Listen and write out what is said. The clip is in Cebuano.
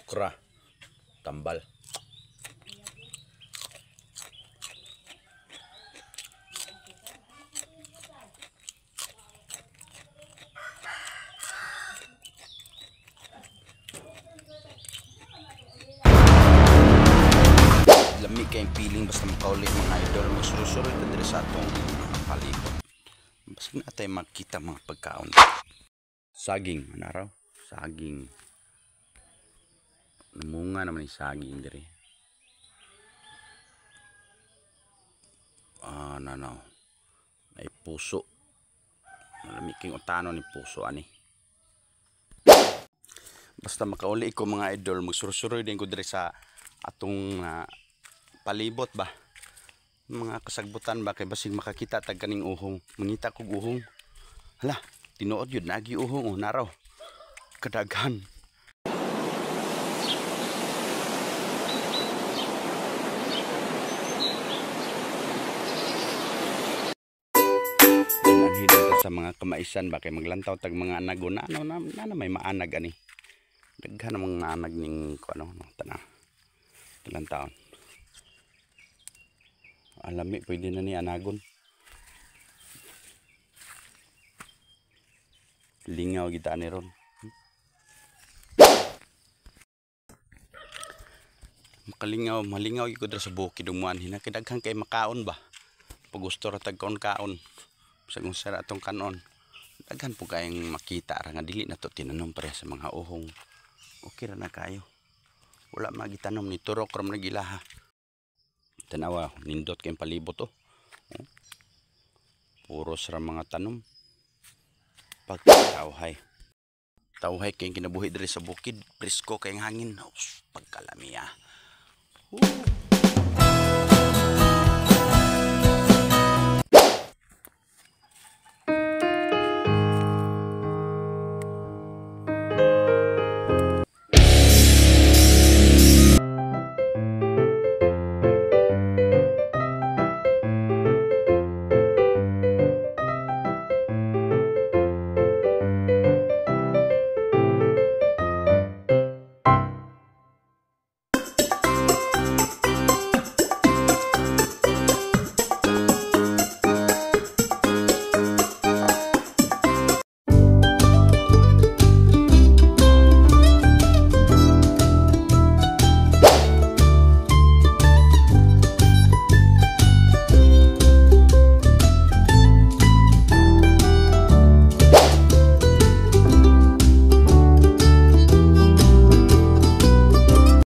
Okra. Tambal. Lami kayong feeling basta makauli mga idol, magsurusuroy ta diri sa atong palibot. Basta na tayo makita mga pagkaon. Saging, ano raw? Saging. Namunga naman yung saging diri. Ah, no, no. May puso. Malami kayong utano ni puso ani. Basta makauli ko mga idol, magsurusuroy din ko diri sa atong palibot ba, mga kasagbutan ba, kay basig makakita tag kaning uhong. Mangita kog uhong. Hala, tinuod yun nagi uhong, oh, naraw kadaghan. Anhi dito sa mga kamaisan ba, kay maglantaw tag mga anago na ano na, na, na may maanag ani. Daghan ang mga anag ning ano no, tana. Talan taon. Alami, pwede na ni anagon. Lingaw kita ni ron. Makalingaw, malingaw gyud ko dira sa bukid umuan hina kay daghan kay makaon ba. Pag gusto ra tag kaon-kaon. Sa kung sara atong kanon. Daghan po kayong makita ra nga dili na to tinanom pareha sa mga uhong. Okay ra na kayo. Wala magitanom ni turok ra man gilaha. Tanawa, nindot kayong palibot oh. Oh. Puros ra mga tanom. Pagkatawhay. Tawhay kayong kinabuhi diri sa bukid. Presko kayong hangin. Oh, pagkalami ah. Woo.